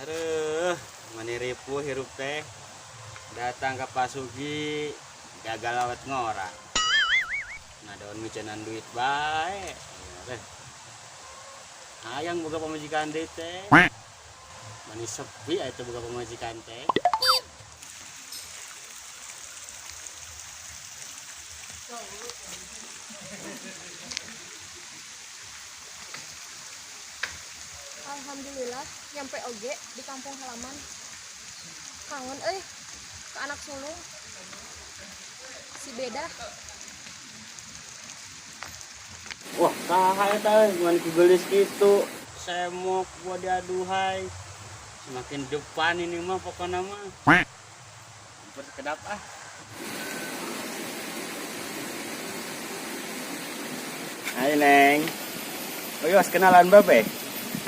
Aduh, mani ripuh hirup teh. Datang ke Pasugi gagal awet ngora. Ngadon micenan duit bae. Teh. Hayang boga pamajikan deui teh. Mani sepi aya teh boga pamajikan teh. Alhamdulillah nyampe oge di kampung halaman. Kangen euy ke anak sulung. Si Beda. Wah, saha eta euy mani kugelis kitu. Semok gua diaduhai. Semakin depan ini mah pokoknya mah. Hampir sekedap ah. Hai Neng. Oh iya, kenalan babe.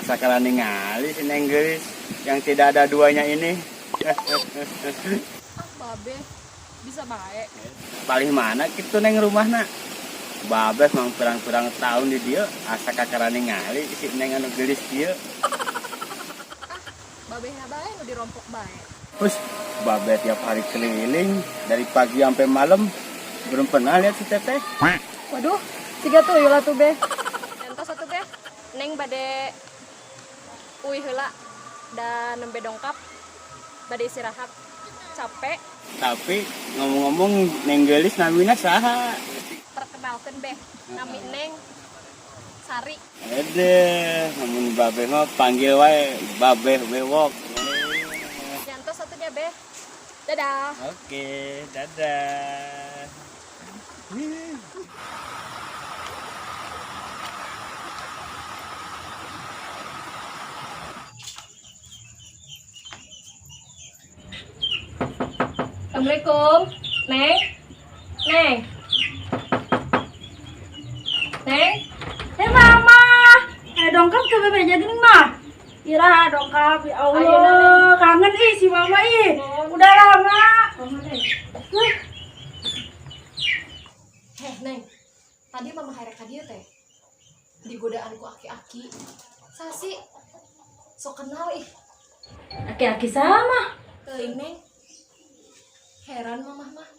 Asa kala ningali si Neng geulis yang tidak ada duanya ini. Ah, babe. Bisa bae. Paling mana gitu Neng rumahna? Babe mang pirang-pirang tahun di dieu asa kakara ningali si Neng anu geulis kieu. Ah, babe na bae nu dirompok bae. Terus babe tiap hari keliling dari pagi sampai malam belum pernah lihat si teteh. Waduh, siga tuyul atuh be. Entos atuh be. Neng bade uih heula dan nembe dongkap bade istirahat. Capek. Tapi ngomong-ngomong Neng geulis namina saha? Perkenalkan be, nami Neng Sari. Ede, namun babe mah panggil wae babe bewok. Yantos satunya be. Dadah. Oke, dadah. Assalamualaikum. Neng. Neng. Neng. Eh mama, dongkap coba beja gini mah. Ira dongkap, ya Ayo, Allah, kangen ih si mama ih. Udah lama. Huh. Heh, Neng. Tadi mama herek ka dieu teh. Digodaan ku aki-aki. Sasi. Sok kenal ih. Aki-aki sama. Teuing, Neng. Heran mamah mah.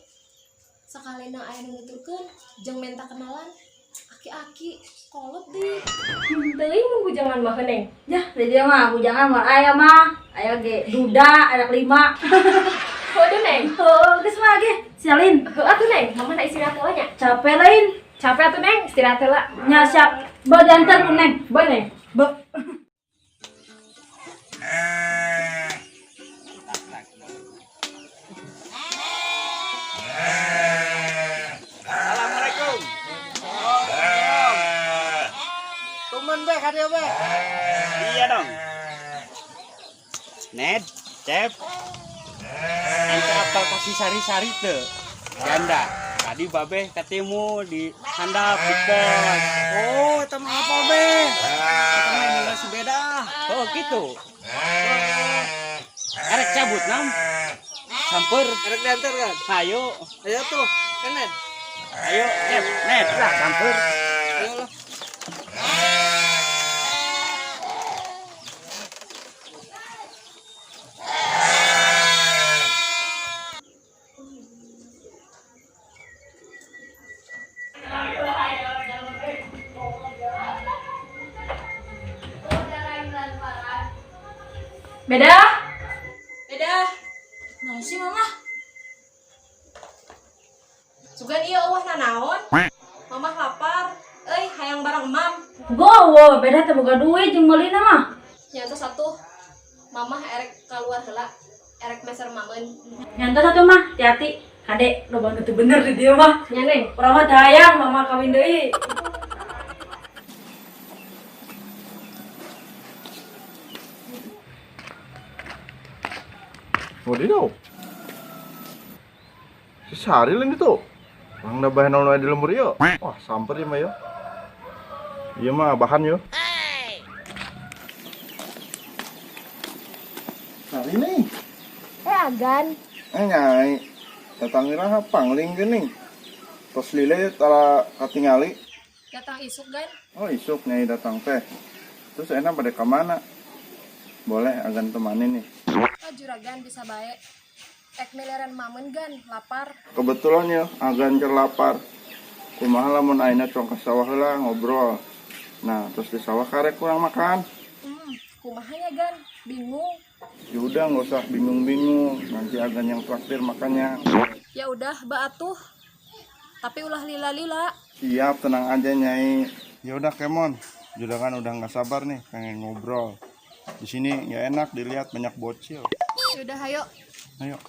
Sakalina aya nu nuturkeun jeung menta kenalan. Aki-aki kolot deui. Teuing mun bujangan mah Neng. Ya, di dia mah bujangan mah aya mah. Aya ge duda anak lima. Waduh, Neng. Oh, geus mah ge. Sialin. Heuh atuh, Neng. Mama na istirahat heula nya. Capek lain. Capek atuh, Neng. Istirahat heula. Nya siap. Bo diantar ku Neng. Boy, Neng. Bo. Assalamualaikum. Tumen be ka dieu be. Iya dong. Ned, Cep. Ente apal kasih sari-sari teu? Janda. Tadi babe ketemu di handap di pos. Oh, eta mah apa be? Eta mah ini si beda. Oh gitu. Erek cabut nam. Samper. Erek diantar kan? Ayo, Ayo tuh, kan Ned. ayo, Cep, Ned lah samper. Ayo lah. Beda? Beda. Naon sih mama? Sugan ieu eueuh nanaon? Mamah lapar. Euy, hayang barang emam. Gowo, beda teh boga duit jeung meulina mah. Nyantos satu. Mamah erek keluar heula. Erek meser mameun. Nyantos satu mah, hati-hati. Kade, loba nu teu bener di dieu mah. Nya, Neng. Urang mah teu hayang mama kawin deui. Wadidaw. Si Sari lain itu. Orang dah bahan naon di lembur ieu. Wah, samper ieu mah yo. Ieu mah bahan yo. Sari nih. Agan. Nyai. Datang iraha pangling geuning. Tos lile tara katingali. Datang isuk, Gan. Oh, isuk nyai datang teh. Terus enak pada kemana? Boleh agan temanin nih. Oh, juragan bisa baik. Ek miliaran mamen Gan, lapar. Kebetulan ya, agan keur lapar. Kumaha lamun ayeuna cuang ka sawah heula ngobrol. Nah, terus di sawah karek kurang makan. Kumaha ya Gan, bingung. Ya udah nggak usah bingung-bingung, nanti agan yang traktir makannya. Ya udah, ba atuh. Tapi ulah lila-lila. Siap, tenang aja Nyai. Ya udah Kemon, juragan udah nggak sabar nih pengen ngobrol. Di sini nggak enak dilihat banyak bocil. Ya udah, ayo. Ayo.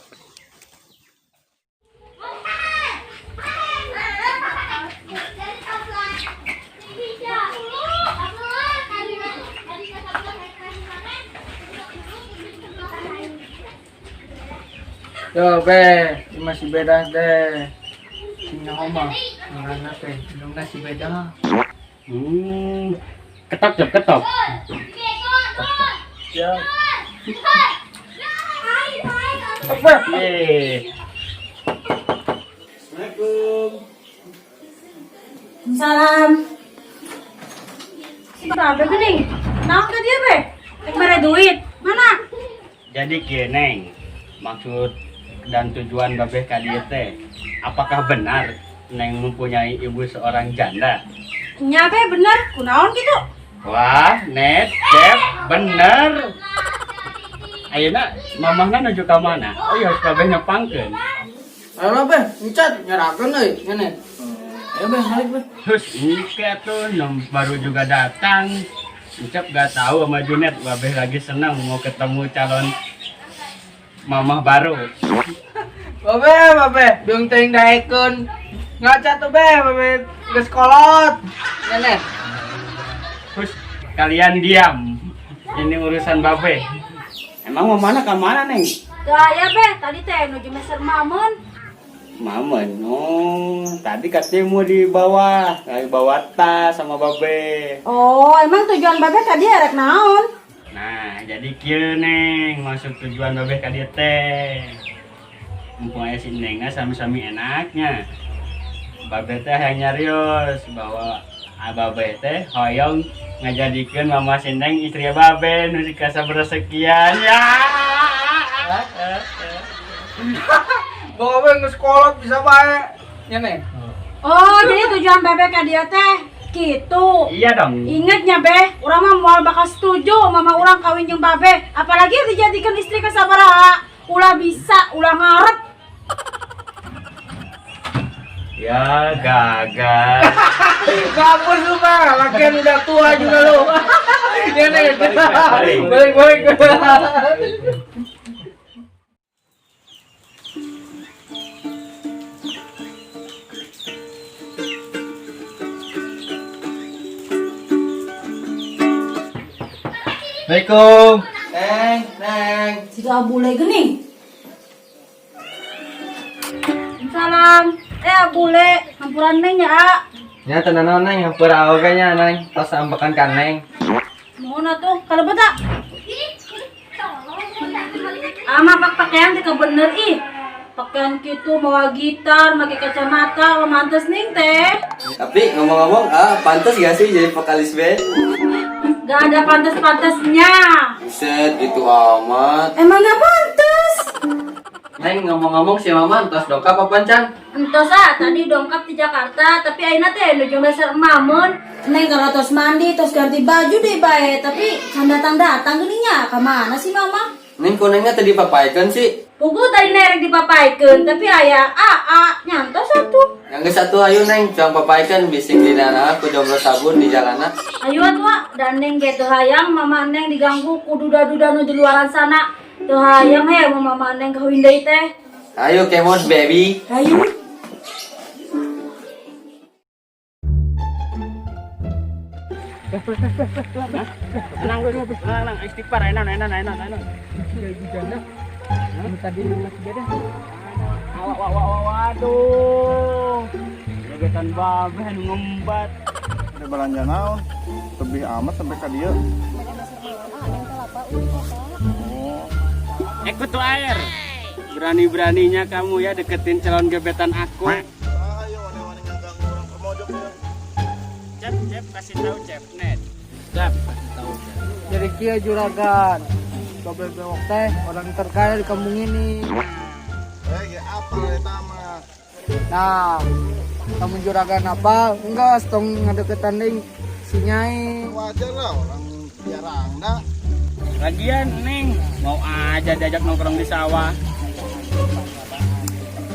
Yo be, masih beda deh. Sing mah, ngaranna teh, indungna si beda. Ketok jep ketok. Ya. Apa? Assalamualaikum. Salam. Berapa geuning? Naon ka dia be? Rek mere duit. Mana? Jadi kieu Neng, maksud dan tujuan babeh ka dieu teh, apakah benar Neng mempunyai ibu seorang janda? Nya be bener, kunaon kitu? Wah, net, Cep, bener. Ayeuna mamahna nuju ka mana? Oh iya, babeh nepangkeun. Ayo be, encat nyerakeun euy, ngene. Ayo be, balik be. Terus engke tuh baru juga datang. Encep gak tahu sama Junet, babeh lagi senang mau ketemu calon mamah baru. Babe, babe, biung teuing daekeun. Ngaca tuh be, babe geus kolot. Ngene. Terus kalian diam. Ini urusan babe. Emang mau mana ke mana, Neng? Teu aya be, tadi teh nuju meser mamen. Mamen, oh, tadi katanya mau dibawa, lagi bawa tas sama babe. Oh, emang tujuan babe tadi erek naon? Nah, jadi kieu Neng, maksud tujuan babe ka dieu teh. Mumpung aya si Nengna sami-sami enaknya. Babe teh hayang nyarios bahwa babe teh hoyong ngajadikeun mama si Neng istri babe nu kasabersekian ya. Bawa geus kolot bisa bae. Nya Neng. Oh, jadi tujuan babe ka dieu teh gitu. Iya dong. Ingatnya be, urang mah moal bakal setuju mama urang kawin jeung babe, apalagi dijadikan istri ke sabaraha. Ulah bisa, ulah ngarep. Ya gagal. Gabus lu mah, lakian udah tua juga lu. Ya Neng. Balik balik. Assalamualaikum. Neng, Neng. Situ abule geuning. Salam. Abule, hampuran Neng ya, A. Nya tenan naon Neng, hampura oge nya Neng, tos ambekan ka Neng. Nuhun atuh, kalebet tak? Ama pak pakaian teh bener ih. Pakaian kitu mawa gitar, make kacamata, mantes ning teh. Tapi ngomong-ngomong, pantas gak sih jadi vokalis band? Gak ada pantas-pantasnya. Buset, gitu amat. Emang gak pantas. Neng ngomong-ngomong si Mama entos dongkap apa can? Entos ah, tadi dongkap di Jakarta, tapi ayeuna teh nuju meser mamun. Neng kalau tos mandi, tos ganti baju deh bae, tapi can datang-datang geuning nya. Ka mana sih Mama? Neng kuningnya tadi papaikeun sih. Pugu tadi nerek dipapaikeun, tapi aya AA nyantos atuh. Yang geus atuh ayo Neng, cuang papaikeun bising di dana ku jomblo sabun di jalana. Ayo atuh, dan Neng ge teu hayang Mama Neng diganggu ku duda-duda nu di luaran sana. Teu hayang he Mama Neng kawin deui teh. Ayo kemon baby. Ayo. Tenang, tenang, istighfar, enak, enak, enak, enak. Ini tadi masih beda. Awak wak wak waduh. Gebetan babeh anu ngembat. Ada belanja naon? Lebih amat sampai ka dieu. Bade meser melon ah, Neng teh lapa euy kota. Oh, Ikut tuh air. Berani-beraninya kamu ya deketin calon gebetan aku. Ayo wani-wani ngeganggu orang pemojok ya. Cep, cep, kasih tahu cep, net. Cep, kasih tahu cep. Jadi kieu juragan. Babeh bewok teh orang terkaya di kampung ini. Eh, ya apa eta mah? Nah, kamu juragan apa? Enggak, tong ngadeketan deui si Nyai. Wajar lah orang jarang dah. Lagian, Neng, mau aja diajak nongkrong di sawah.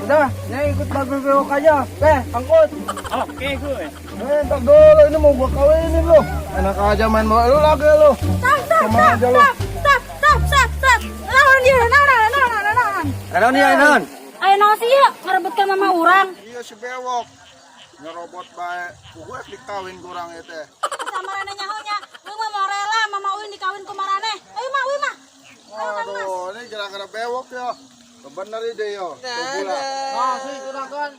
Udah, Nyai ikut babeh bewok aja. Beh, angkut. Oke, gue. Eh, entar dulu ini mau gua kawinin lo. Enak aja main bawa lu lagi lu. Stop, stop, Sama stop, aja lu. stop, stop, stop, stop, stop. Naon dia, naon, naon, naon, naon, naon. Naon ya naon? Ayo naon sih ya, ngerebut ka mama urang. Iya si bewok. Ngerobot bae. Gue dikawin kurang ya teh. Asa maraneh nyaho nya, lu mah mau rela mama Uin dikawin ku maraneh. Ayo mah, Uin mah. Waduh, ini gara-gara bewok ya. Bener ide yo. Tunggu lah. Nah, sih juragan.